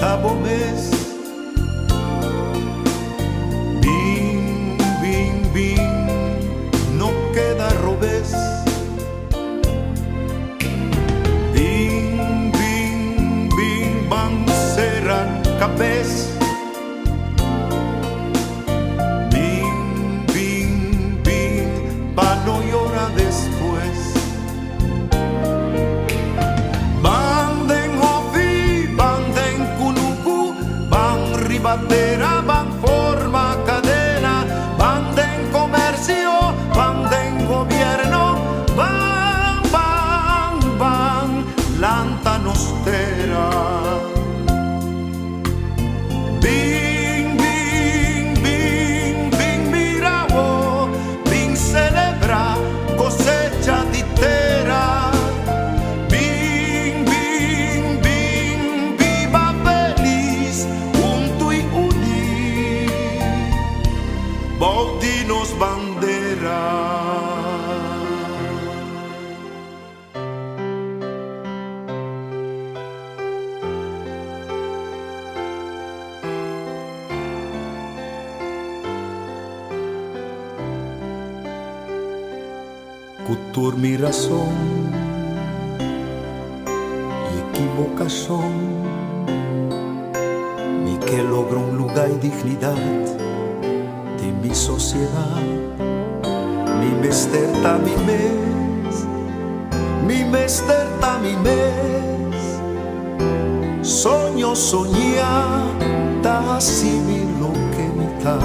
Ta bo mes. Bin, bin, bin, no keda robes. Bin, bin, bin, ban sera kabes. Bin, bin, bin, pa no yora despues. Ban den hofi, ban den kunuku, ban riba tera, ban forma kadena, ban den komersio, ban den gobierno, ban, ban, ban, lanta nos tera. Bin, bin, bin, bin mira bo, bin celebra cosecha di tera. Bin, bin, bin, biba feliz hunto y uni bou di nos bandera. Ku tur mi rason i ekibokashon, mi ke logra un luga i dignidat den mi sosiedat. Mi mester ta mi mes, mi mester ta mi mes. Soño soñá ta hasi mi loke mi ta.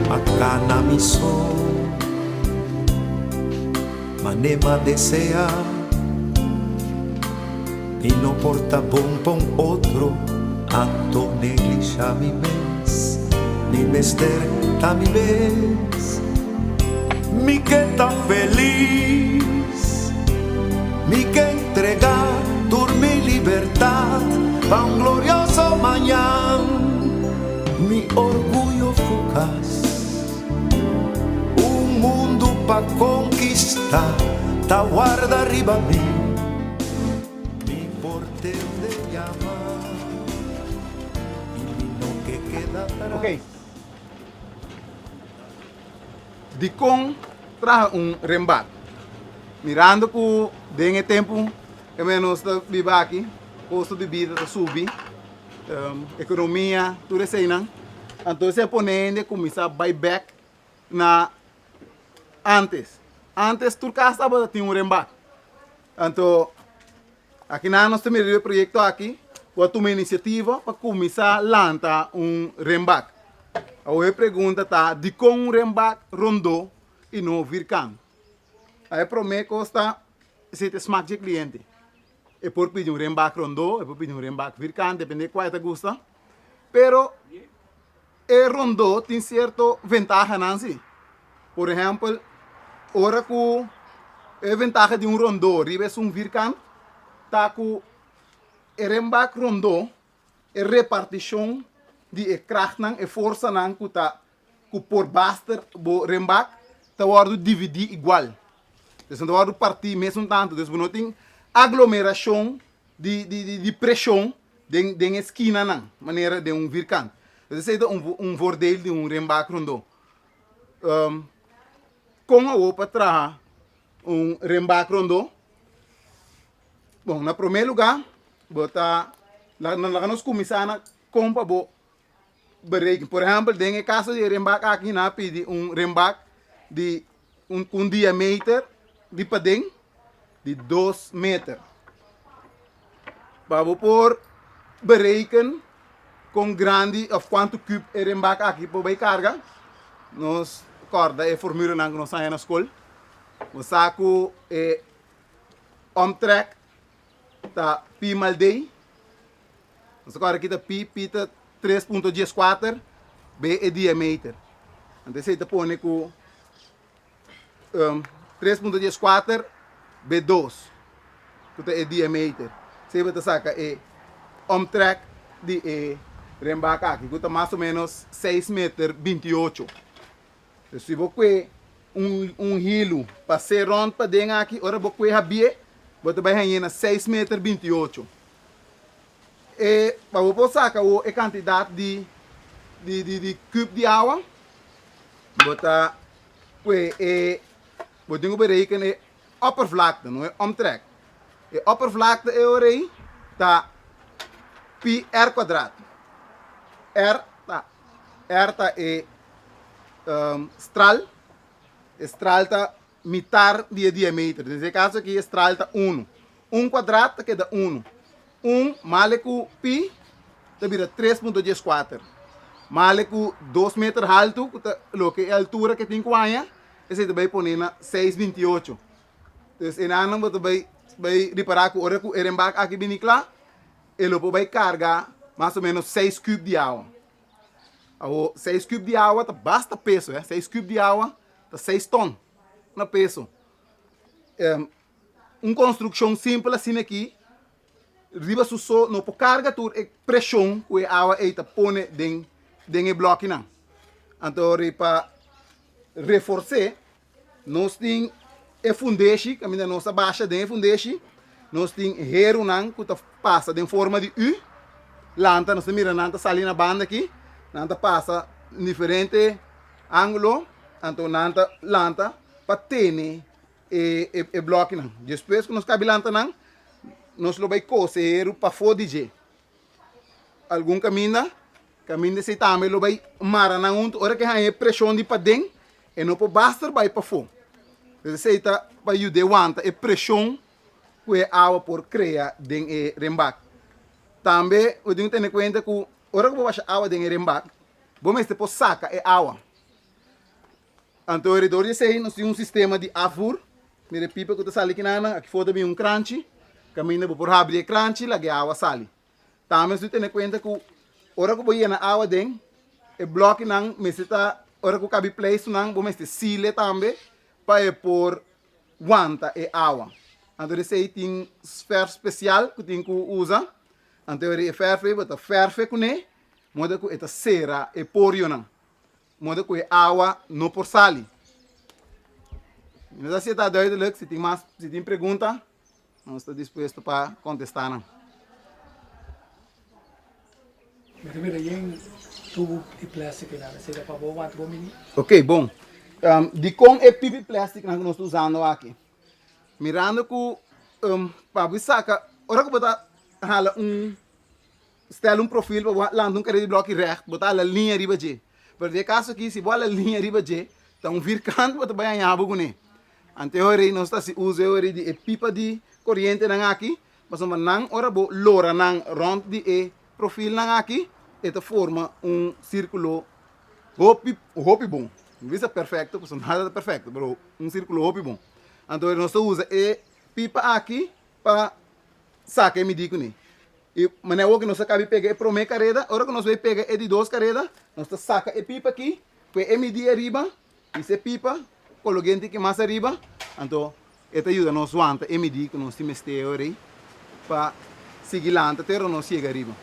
A cana mi so, mane m'a desea. Mi no por ta bon pa un otro, anto neglisha mi mes. Mi mester ta mi mes. Mi ke ta felis, mi ke entrega tur mi libertad pa un glorioso mañan. Mi orguyo fugas, un mundu pa konkistá ta warda riba mi. Mi por tende yama i mi no ke keda tras. Ok. Dikon traha un rembak? Mirando ku den e tempu ke nos ta biba aki, kosto di bida ta subi. Ekonomia, tur eseinan. Anto esei a pone hende kuminsá bai bèk na ántes. Ántes tur kas tabata tin un rembak. Anto akinan nos ta mira riba e proyekto aki ku a tuma inisiativa pa kuminsá lanta un rembak. Awor e pregunta ta dikon un rembak rondó i no virkan? E promé kos ta esei ta smak dje kliente. E por pidi un renbak rondó, e por pidi un renbak virkant, depende kua e ta gusta. Pero e rondó tin sierto ventahanan si. Por ehèmpel, ora ku e ventaha di un rondó riba esun virkant ta ku e renbak rondó, e repartishon di e krachtnan, e forsanan ku ta ku por baster bo renbak ta wòrdu dividí igual. Dus nan ta wòrdu partí mesun tantu. Dus bo no tin aglomerashon di di di preshon den den e skinanan manera den un virkant. Dus esei ta un un voordeel di un renbak rondó. Kon awor pa traha un renbak rondó? Bon, na promé lugá bo ta laga nos kuminsá na kon pa bo bereken. Por ehempel, den e kaso di e renbak aki nan a pidi un renbak di un un diameter di paden di dos meter. Pa bo por bereken kon grandi of kuantu kub e renbak aki por bai karga, nos kòrda e formulanan ku nos haña na skol. Bo sa ku e omtrek ta pi mal dei. Nos ta kòrda kita pi, pi ta tres punto dies kuater, be e diameter. Anto esei ta pone ku 3.14 be dos ku ta e diameter. Esei bo ta saka e omtrek di e renbak aki ku ta mas o menos seis meter 28. Dus si bo kue un un hilu pas'é rònt paden aki ora bo kue habié bo ta bai hañ'é na seis meter 28. E pa bo por saka awor e kantidat di di di di kùp di awa, bo ta kue e bo tin ku bereken e oppervlakte, no e omtrek. E oppervlakte e ora ei ta pi r kuadrat. R ta R ta e stral, e stral ta mitar di e diameter. Den e kaso aki e stral ta unu. Un kuadrat ta keda unu. Un male ku pi ta bira 3.14. Male ku 2 meter haltu, ku ta loke e altura ke tin ku haña, esei ta bai pone na 6.28. Dus e nannan bo ta bai bai ripará ku ora ku e rembak aki bini kla, e lo por bai karga mas o menos 6 kub di awa. Awo 6 kub di awa ta basta peso, eh. 6 kub di awa ta 6 ton na peso. Un konstrukshon simpel asina aki riba su so no por karga tur e preshon ku e awa ei ta pone den den e blòkinan. Anto pa refors'é nos tin e fundeshi kaminda nos a basha den e fundeshi nos tin herunan ku ta pasa den forma di U lanta nos ta mira nan ta sali na banda aki nan ta pasa diferente ángulo anto nan ta lanta pa tene e e blòkinan. Despues ku nos kabi lanta nan, nos lo bai kose heru pafó di dje. Algun kaminda, kaminda esei tambe lo bai mara nan huntu. Ora ku e haña e preshon di paden, e no por baster bai pafó. Entonces esei ta pa yud'é wanta e preshon ku e awa por krea den e rembak. Tambe bo tin ku tene kuenta ku ora ku bo basha awa den e rembak, bo mester por saka e awa. Anto alrededor di esei nos tin un sistema di afvoer. Mira e pipa ku ta sali kinanan, aki for ta bin un kranchi, kaminda bo por habri e kranchi laga e awa sali. Tambe nos tin tene kuenta ku ora ku bo yena awa den e blòkinan mester ta, ora ku kabi pleistunan bo mester sile tambe pa e por wanta e awa. Anto di esei tin fèrf spesial ku tin ku usa. Anto e fèrf ei bo ta fèrf e kuné moda ku e ta sera e porionan. Moda ku e awa no por sali. Mi no sa si e ta duidelijk, si tin mas, si tin pregunta, nos ta dispuesto pa kontestá nan. Mi ta mira yen tubu di plastic einan, esei ta pa bo wanta bo mini? Ok, bon. Dikon e pipi plasticnan ku nos ta usando aki? Mirando ku pa bo saka, ora ku bo ta hala un Stel un profil pa bo lanta un kare di bloki recht, bo ta hala liña riba dje. Pero den e kaso aki, si bo hala liña riba dje, ta un virkant bo ta bai haña bo kuné. Ante e ora ei nos ta hasi uso e ora ei di e pipa di korientenan aki, pasobra nan ora bo lora nan rònt di e profilnan aki, e ta forma un sírkulo hopi hopi bon. No bisa perfekto, pasobra nada ta perfekto, pero un sírkulo hopi bon. Anto nos ta usa e pipa aki pa saka e midí kuné. I manera awor ku nos a kabi pega e promé kareda, ora ku nos bai pega e di dos kareda, nos ta saka e pipa aki, pue e midí ariba, hisa e pipa, kolog'é un tiki mas ariba, anto e ta yuda nos wanta e midí ku nos tin mester ora ei pa sigui lanta te ora nos yega ariba.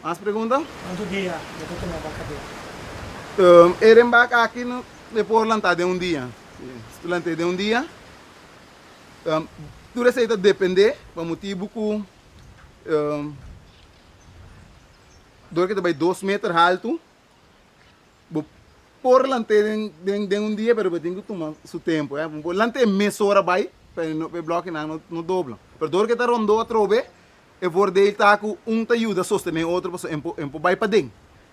Mas pregunta? Kuantu dia bo ta tuma baka den? E renbak aki no e por lantá den un dia. Si tu lant'é den un dia, Tur esei ta dependé pa motibu ku dor ke ta bai dos meter haltu bo por lant'é den den un dia pero bo tin ku tuma su tempu. Bo por lant'é mesora bai pa e blòkinan no dobla. Pero dor ke ta rondó atrobe e voordeel ta ku un ta yuda sostené otro pasobra e por bai paden.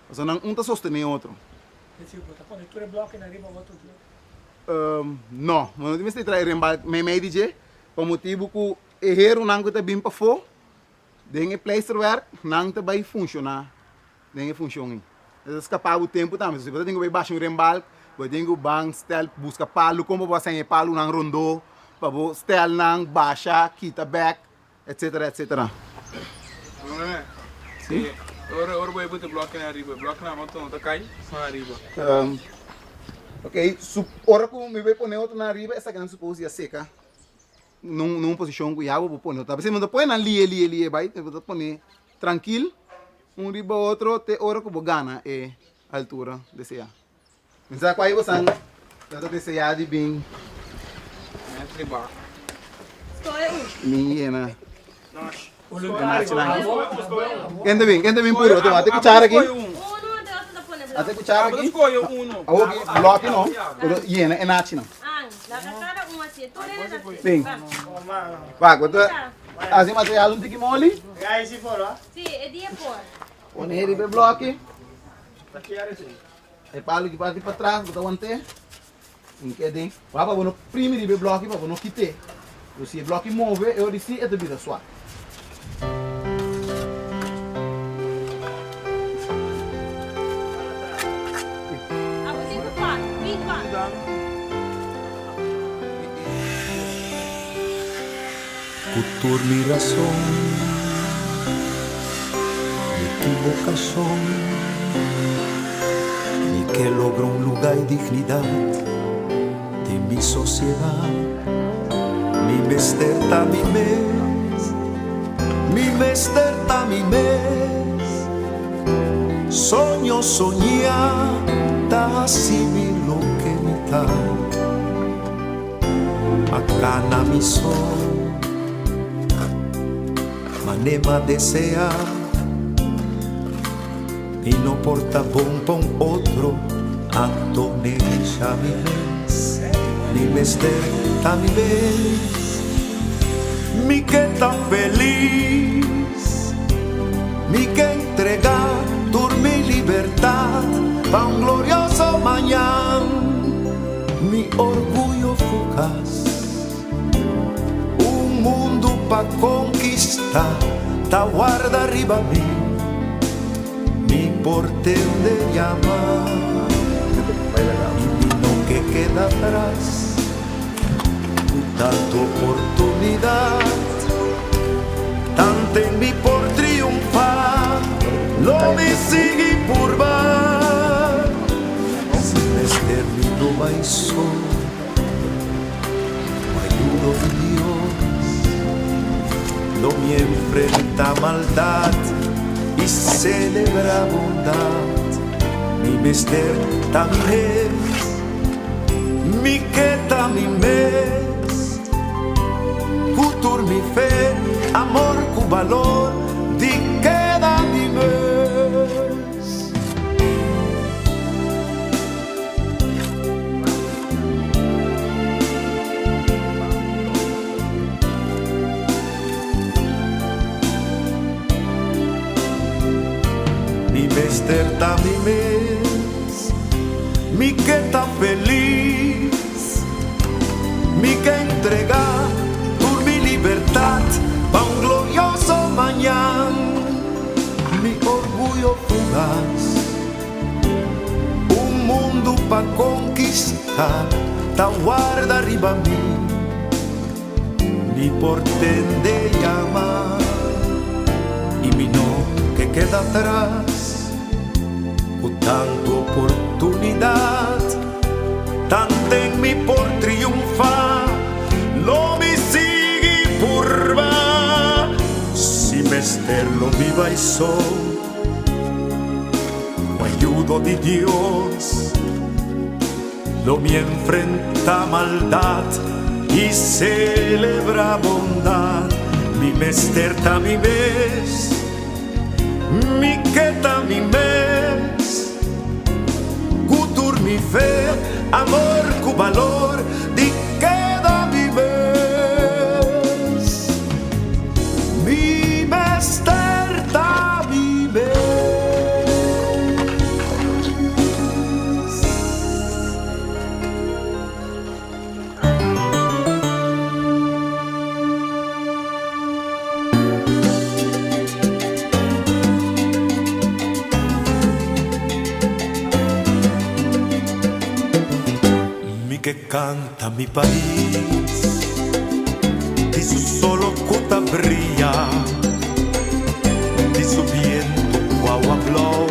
Pasobra nan un ta sostené otro. Bo ta pone tur e blòkinan riba otro dia? No, bo no tin mester trae rembal meimei di dje, pa motibu ku e herunan ku ta bin pafó den e pleisterwerk, nan ta bai funshoná den e funshon ei. E ta skapá bo tempu tambe. Si bo ta tin ku bai basha un rembal, bo tin ku ban stel buska palu kon pa bo a seña e palunan rondó pa bo stel nan, basha, kita bèk. Etcetera etcetera. Sí. Ora ora bo e bloknan ariba, bloknan otro no ta kai, son ariba. Ok, su ora ku mi bai pone otronan ariba esakinan supos ya seka nun nun posishon ku ya bo por pone otro. P'esei mi no ta pone nan lie lie lie bai, bo ta pone trankil un riba otro te ora ku bo gana e altura deseá. Mi sa kua bosan lo ta deseá di bin mi yena. E nachinan aki. Ken ta bin? Ken ta bin puro? Tuma, ate kuchara aki. Ate kuchara aki. Awor ki bloki no, pero yena e nachinan. Bin. Wak, bo ta hasi material un tiki moli. Pone riba e bloki. E palu ki parti patras, bo ta want'é. Hinka den. Wak pa bo no primi riba e bloki pa bo no kit'é. Pero si e bloki move, e ora si e ta bira swak. Ku tur mi rason, mi kibokashon, mi ke logra un lugá i dignidat den mi sosiedat. Mi mester ta mi mes, mi mester ta mi mes. Soño soñá ta hasi mi loke mi ta. A cana mi sol, mane m'a desea. Mi no por ta bon pa un otro, anto neglisha mi mes. Mi mester ta mi mes, mi ke ta felis. Mi ke entrega tur mi libertad pa un glorioso mañan. Mi orguyo fugas. Un mundu pa konkistá ta warda riba mi. Mi por tende yama i mi no ke keda atras. Ku tantu oportunidat, tanten mi por triunfá, lo mi sigui purba. Si mester mi no bai so, ku ayudo di Dios, lo mi enfrenta maldat i selebrá bondat. Mi mester ta mi mes, mi ke ta mi mes, ku tur mi fe, amor ku balor di keda mi mes. Mi mester ta mi mes, mi ke ta felis, mi ke entrega tur mi libertat pa un glorioso mañan. Mi orguyo fugas. Un mundu pa konkistá ta warda riba mi. Mi por tende yama i mi no ke keda atras. Ku tantu oportunidat, tanten mi por triunfá. Lo mi sigui purba. Si mester lo mi bai so. Ku ayudo di Dios lo mi enfrenta maldat i selebrá bondat. Mi mester ta mi mes, mi ke ta mi mes. Ku tur mi fe, amor ku balor di keda mi mes. Mi mester ta mi mes. Mi ke kanta mi pais di su solo ku ta bria, di su bientu ku awa blou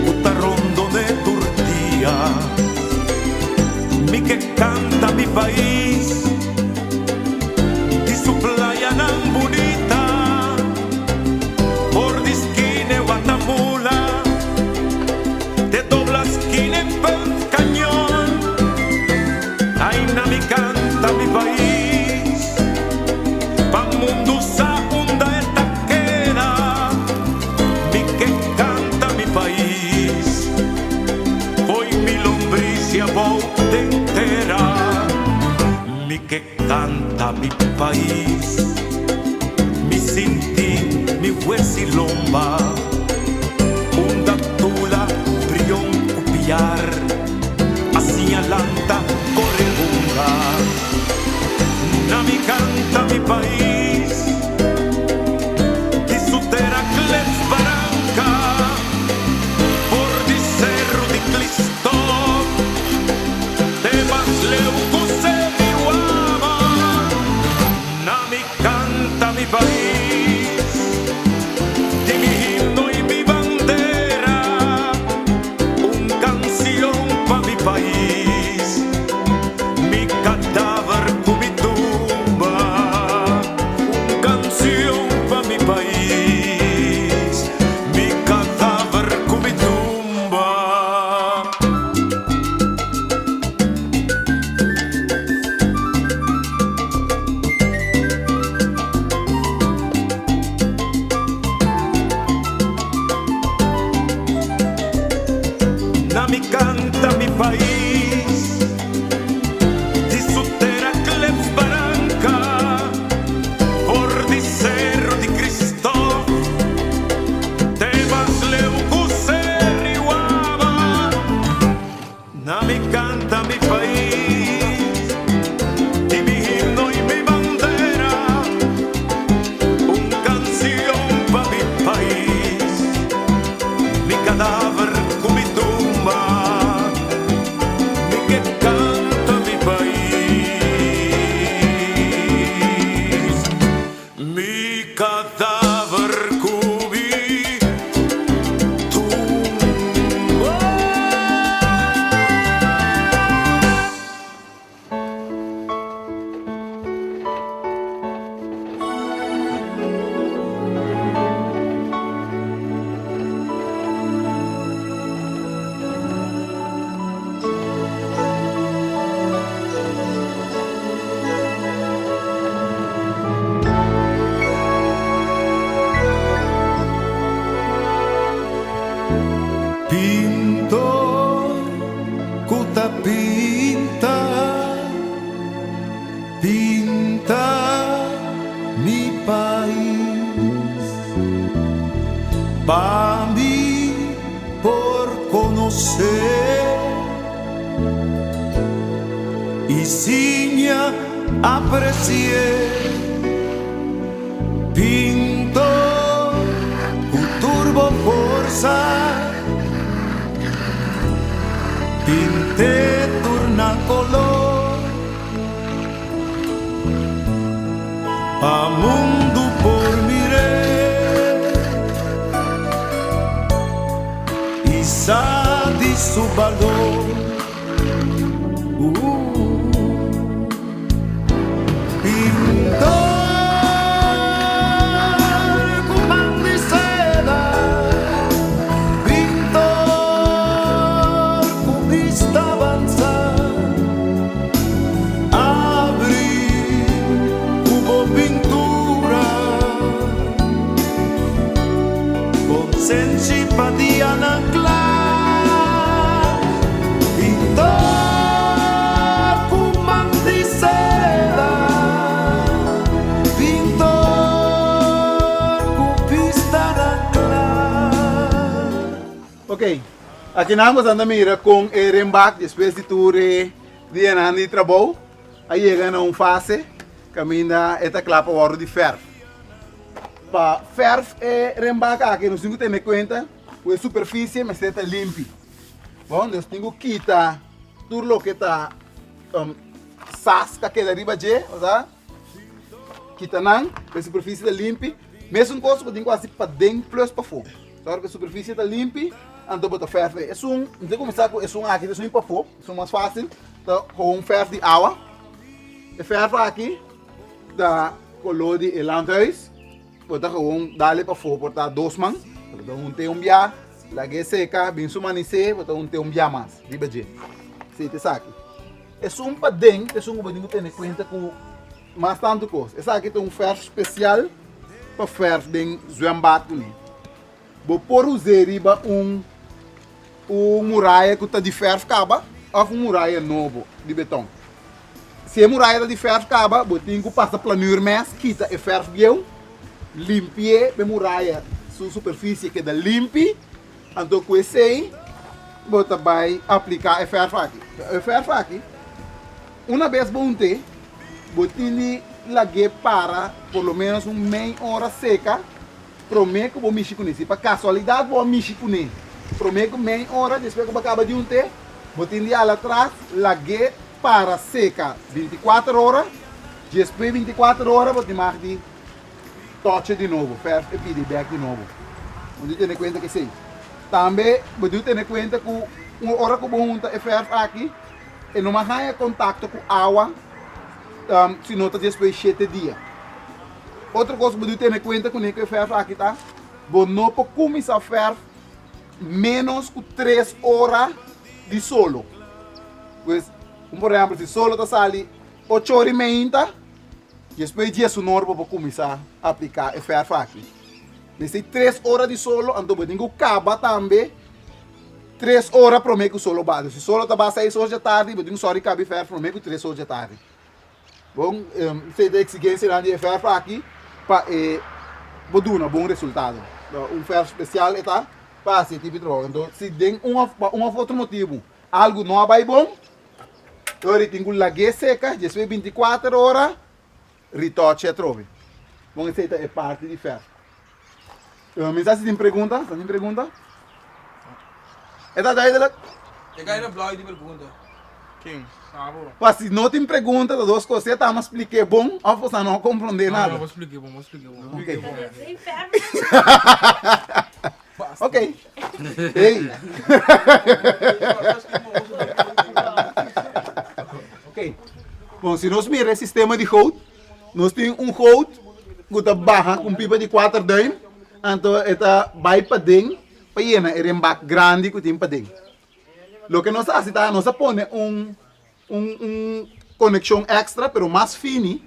ku ta rondone tur dia. Mi ke kanta mi pais di su playanan bunita, for di skine Watamula te dobla skine Punt Cañon. Aina mi kanta mi pais pa mundu. wes'i lomba Unda tula brion ku piar A siña lanta kore hunga Na mi kanta mi pais Di su tera klets baranka For di seru di Klisto Te mas leu ku Semiwama Na mi kanta mi pais Di mi himno i mi bandera Un kansion pa mi pais Mi kadaver ku mi tumba Un kansion pa mi pais Mi kadaver ku mi tumba. Na mi canta mi pais Di su tera klef baranca For di Cerro di Cristof Te mas leu cu Serriwaba Na mi canta mi pais Di mi himno y mi bandera Un cancion pa mi pais Mi cadaver cu mi tumba Mi ke canta mi pais Mi cadaver cu mi tumba. Pintor ku ta pinta, pinta mi pais. Pa mi por konosé i siña apresié. Pintor ku tur bo forsa Pint'é tur na kolor Pa mundu por mir'é I sa di su balor. Pintor ku man di seda, pintor ku bista avansa, abri ku bo pintura konsenshi pa dianan kla. Pintor ku man di seda, pintor ku bista na kla. Ok, aki nan boso anda mira kon e renbak despues di tur e dianan di trabou a yega na un fase kaminda e ta kla pa wòrdu di fèrf. Pa fèrf e renbak aki nos tin ku tene kuenta ku e superfisie mester ta limpi. Bon, nos tin ku kita tur loke ta sas ka keda riba dje, osea, kita nan pa e superfisie ta limpi. Mesun kos bo tin ku hasi paden plus pafó. Ora ku e superfisie ta limpi, anto bo ta fèrf ei. Esun, mi ta kuminsá ku esun aki, esun pafó, esun mas fásil, ta gewoon fèrf di awa. E fèrf aki ta koló di e landhuis. Bo ta gewoon dale pafó por ta dos man. Bo ta hunté un bia, lag'é seka, bin su manisé, bo ta hunté un bia mas riba dje. Sí, ta esaki. Esun paden ta esun ku bo tin ku tene kuenta ku mas tantu kos. Esaki ta un fèrf spesial pa fèrf den zwembad kuné. Bo por us'é riba un un muraya ku ta di fèrf kaba òf un muraya nobo di beton. Si e muraya ta di fèrf kaba, bo tin ku pasa planuur mes kita e fèrf bieu. limpi'é pa e muraya su superfisie keda limpi, anto ku esei bo ta bai apliká e fèrf aki. E fèrf aki, una bes bo hunt'é, bo tin di lag'é para por lo ménos un mei ora seka promé ku bo mishi kuné. Si pa kasualidat bo a mishi kuné promé ku mei ora despues ku bo a kaba di hunt'é, bo tin di hala atras lag'é para seka bintikuater ora. Despues bintikuater ora bo tin mag di tocha di nobo, fèrf e pidi bèk di nobo. Bo debe tene kuenta ku esei. Tambe bo debe tene kuenta ku ora ku bo hunta e fèrf aki e no mag haña kontakto ku awa si no ta despues shete dia. Otro kos ku bo debe tene kuenta kuné ku e fèrf aki ta bo no por kuminsá fèrf ménos ku tres ora di solo. Pues, un por ehèmpel si solo ta sali Ocho ora i meinta, despues di diesunor bo por kuminsá apliká e fèrf aki. Mester tres ora di solo, anto bo tin ku kaba tambe tres ora promé ku solo bati. Si solo ta bati seis or dja tardi, bo tin ku sòri kaba e fèrf promé ku tres or dja tardi. Bon, esei ta e eksigensianan di e fèrf aki pa e por duna bon resultado. Un fèrf spesial e ta pa hasi e tipo di trabou. Anto si den un òf pa un òf otro motibu algu no a bai bon, Ora i tin ku lag'é seka despues bintikuater ora ritòchi atrobe. Bon esei ta e parti di fèrf. Mi sa si tin pregunta? Sa tin pregunta? E ta duidelijk? E kai na blauw di pregunta. Ken? Abo. Pa si no tin pregunta ta dos kos, sea ta mi splik'é bon òf boso no a komprondé nada. No, no, bo splik'é bon, bo splik'é bon. Ok. Ok. Hey. Ok. Bon, si nos mira e sistema di goot, nos tin un goot ku ta baha ku un pipa di kuater duim, anto e ta bai paden pa yena e rembak grandi ku tin paden. Loke nos a hasi ta nos a pone un un un konekshon èkstra pero mas fini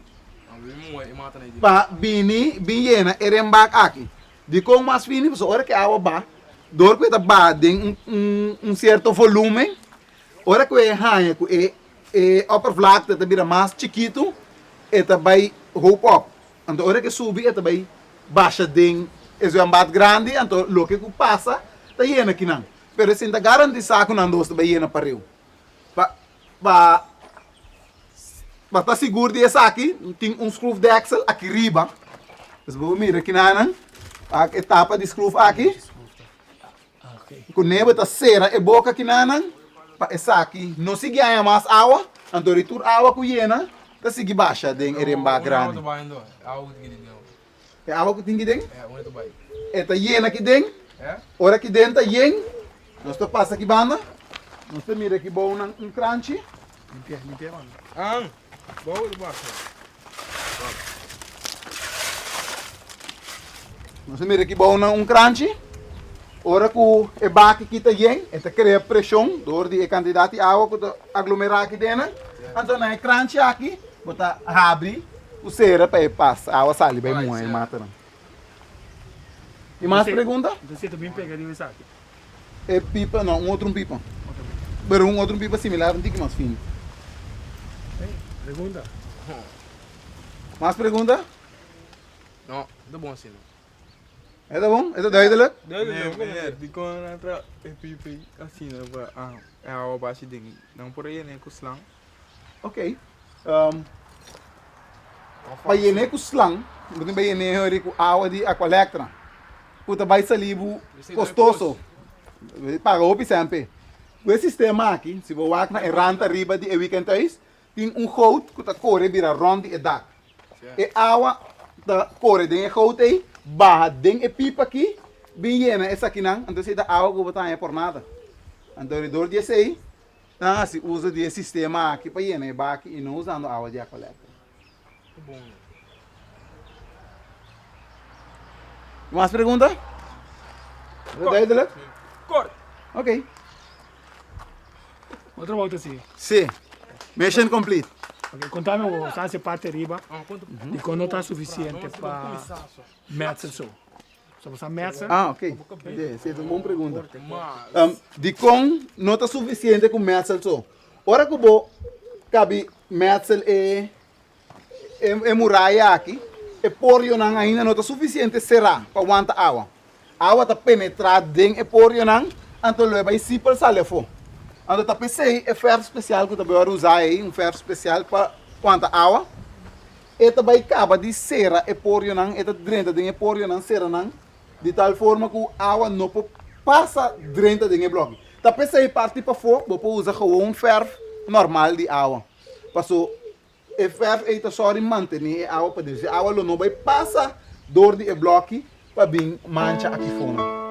pa bini bin yena e rembak aki. Dikon mas fini? Pasobra ora ku e awa baha, dor ku e ta baha den un un un sierto volumen, ora ku e haña ku e e oppervlakte ta bira mas chikitu, e ta bai hoop op. Anto ora ku e subi e ta bai basha den e zwembad grandi, anto loke ku pasa ta yena kinan. Pero esei ta garantisá ku nan dos ta bai yena pareu. Pa pa pa ta sigur di esaki tin un schroefdeksel aki riba. Pues bo por mira kinanan e tapa di schroef aki. Ku nebo ta sera e boka kinanan pa esaki no sigui haña mas awa. Anto di tur awa ku yena ta sigui basha den e rembak grandi. E awa ku tin ki den? E ta yena ki den. Ora ki den ta yen, nos ta pasa ki banda. Nos ta mira ki bou nan un kranchi. Nos ta mira ki bou nan un kranchi. Ora ku e baki ki ta yen, e ta krea preshon dor di e kantidat di awa ku ta aglomerá aki den nan. Anto na e kranchi aki bo ta habri Ku sera pa e pas awa sali bai muha e matanan. Tin mas pregunta? Entonces ta bin pega riba esaki. E pipa no, un otro pipa. Pero un otro pipa similar un tiki mas fini. Pregunta? Mas pregunta? No, ta bon asina. E ta bon? E ta duidelijk? Duidelijk. Meneer, dikon nan tra e pipa asina pa e awa bashi den? Nan por a yena ku slang? Ok. Pa yené ku slang, bo tin pa yené hori ku awa di Aqualectra, ku ta bai sali bo kostoso. Bo tin paga hopi sèn p'e. Ku e sistema aki, si bo wak na e rant ariba di e weekendhuis, tin un goot ku ta kore bira rònt di e dak. E awa ta kore den e goot ei, baha den e pipa aki, bin yena esakinan, anto esei ta awa ku bo ta haña por nada. Anto dor di esei, Nan hasi uso di e sistema aki pa yena e baki i no usando awa di Aqualectra. Tin mas pregunta? Ta duidelijk? Kort. Ok. Bo trabou ta sigui? Si. Mission complete. Ok, kontami bo ta hasi parti ariba dikon no ta sufisiente pa metsel so. So bo sa metsel? Ah, ok. Si, es un bon pregunta. Dikon no ta sufisiente ku metsel so? Ora ku bo kabi metsel e e muraya aki, E porionan ainda no ta sufisiente será pa wanta awa. Awa ta penetrá den e porionan, anto lo e bai sipel sali afó. Anto ta p'esei e fèrf spesial ku ta bai wòrdu usá ei, un fèrf spesial pa wanta awa, e ta bai kaba di sera e porionan, e ta drenta den e porionan, sera nan, di tal forma ku awa no por pasa drenta den e blòki. Ta p'esei parti pafó bo por usa gewoon fèrf normal di awa, paso E fèrf ei ta sòri mantené e awa pa dens. E awa lo no bai pasa dor di e blòki pa bin mancha aki fonan.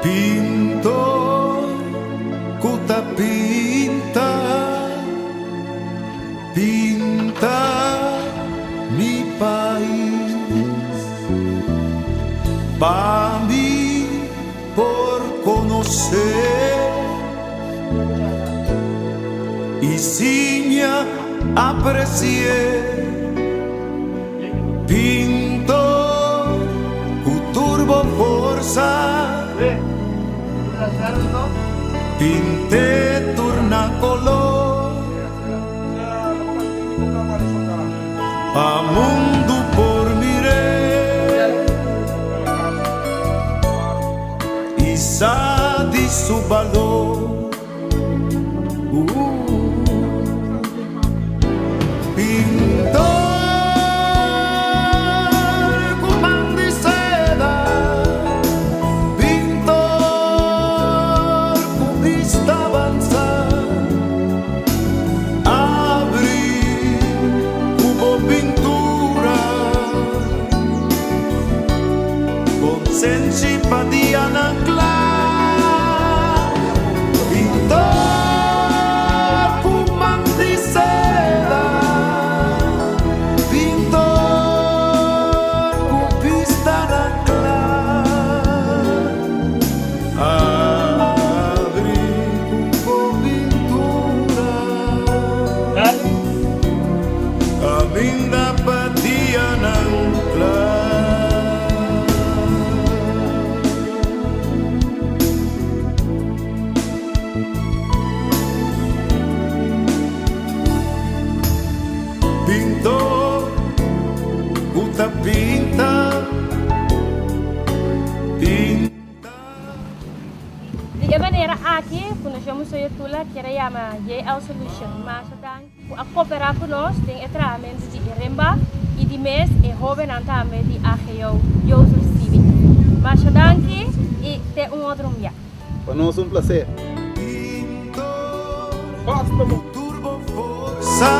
Pintor ku ta pinta, pinta mi pais. Pa mi por konosé i siña apresié. Pintor ku tur bo forsa, pint'é tur na kolor, pa mundu por mir'é i sa di su balor. Pintor ku man di seda, pintor ku bista avansa, abri ku bo pintura, konsenshi pa dianan kla. Pintor ku man di seda, pintor ku bista na kla, abri ku bo pintura, kaminda pa dianan kla. Pintor ku ta pinta, pinta. Di e manera aki, Fundashon Museo Tula kier a yama JL Solution masha danki ku a koperá ku nos den e trahamentu di e Rimba i di mes e hóbennan tambe di AGO Jozef Sibi. Masha danki i te un otro un bia. Pa nos un placer. Pintor ku tur bo forsa,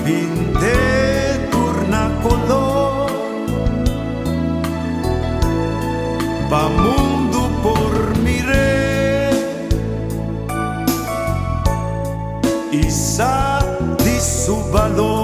pint'é tur na kolor, pa mundu por mir'é. I sa di su balor.